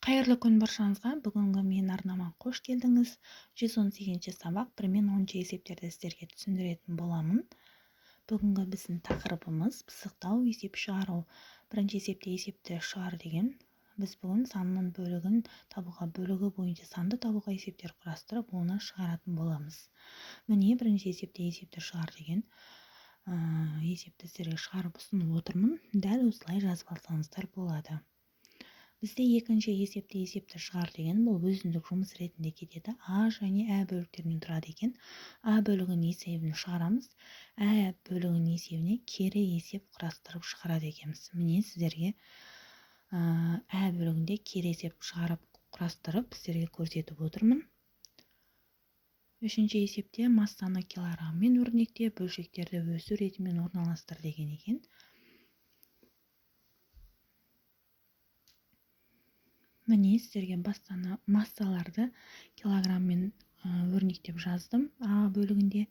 Қайырлы күн баршаңызға. Бүгінгі мен арнама қош келдіңіз. 118-ші сабақ 1 мен 10 есептерді сіздерге түсіндіретін боламын. Бүгінгі біздің тақырыбымыз пысықтау есеп шығару. Бірінші есепте есепті шығар деген. Біз бүгін санның бөлігін табуға, бөлігі бойынша санды табуға есептер құрастырып, оны шығаратын боламыз. Міне, бірінші есепте есепті шығар деген есепті сіздерге шығарып ұсынып отырмын. Дәл осылай жазып алсаңыздар болады. Бізде екінші есепте есепті шығар деген, бұл өзіндік жұмыс ретінде кетеді. А және Ә бөліктерінен тұрады екен. А бөлігінің есебін шығарамыз. Ә бөлігінің есебіне кері есеп құрастырып шығарады екенбіз. Міне, сіздерге Ә бөлігінде кері есеп шығарып құрастырып сіздерге көрсетіп отырмын. Үшінші есепте массаны килограмммен өрнекте, бөлшектерді өсу ретімен орналастыр деген екен. Міне, сіздерге массаны, массаларды килограмммен өрнектеп жаздым. А бөлігінде,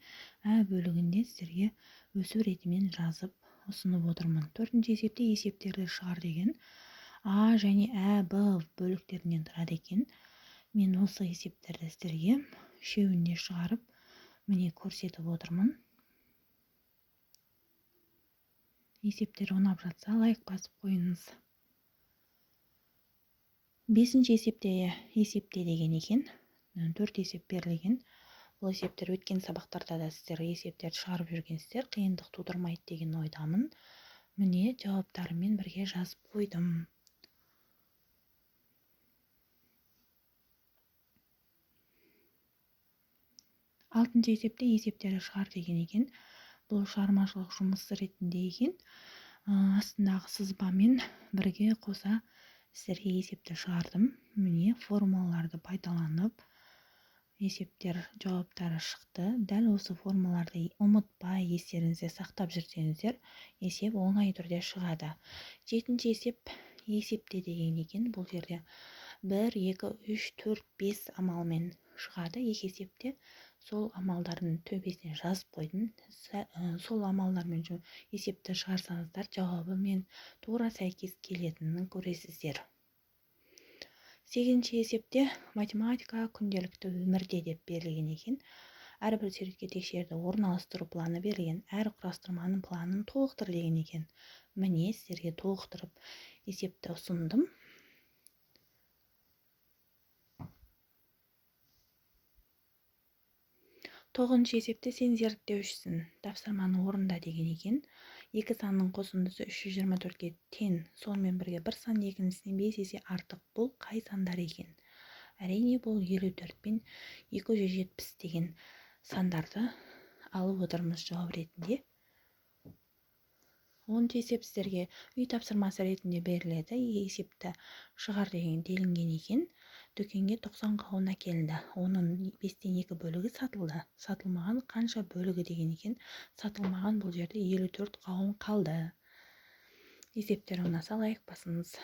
Ә бөлігінде сіздерге өсу ретімен жазып ұсынып отырмын. Төртінші есепте есептерді шығар деген, А және Ә, Б бөліктерінен тұрады екен. Мен осы есептерді сіздерге үшеуін де шығарып, міне, көрсетіп отырмын. Есептер ұнап жатса, лайк басып қойыңыз. Бесінші есепте есепте деген екен. Төрт есеп берілген. Бұл есептер өткен сабақтарда да сіздер есептерді шығарып жүргенсіздер, қиындық тудырмайды деген ойдамын. Міне, жауаптарымен бірге жазып қойдым. Алтыншы есепте есептерді шығар деген екен. Бұл шығармашылық жұмысы ретінде екен. Астындағы сызбамен бірге қоса сіздерге есепті шығардым. Міне, формулаларды пайдаланып есептер жауаптары шықты. Дәл осы формулаларды ұмытпай естеріңізде сақтап жүрсеңіздер, есеп оңай түрде шығады. Жетінші есеп есепте деген екен. Бұл жерде 1, 2, 3, 4, 5 амалмен шығады. Екі есепте сол амалдардың төбесіне жазып қойдым. Сол амалдармен есепті шығарсаңыздар, жауабымен тура сәйкес келетінін көресіздер. Сегізінші есепте математика күнделікті өмірде деп берілген екен. Әрбір суретке текшелерді орналастыру планы берілген. Әр құрастырманың планын толықтыр деген екен. Міне, сіздерге толықтырып есепті ұсындым. Тоғызыншы есепте сен зерттеушісің, тапсырманы орында деген екен. Екі санның қосындысы 324-ке тең, сонымен бірге бір сан екіншісінен 5 есе артық. Бұл қай сандар екен? Әрине, бұл 54 пен 270 деген сандарды алып отырмыз жауап ретінде. Оныншы есеп сіздерге үй тапсырмасы ретінде беріледі. Есепті шығар деген делінген екен. Дүкенге 90 қауын әкелінді. Оның 5-тен 2 бөлігі сатылды. Сатылмаған қанша бөлігі деген екен. Сатылмаған бұл жерде 54 қауын қалды. Есептер ұнаса лайк басыңыз.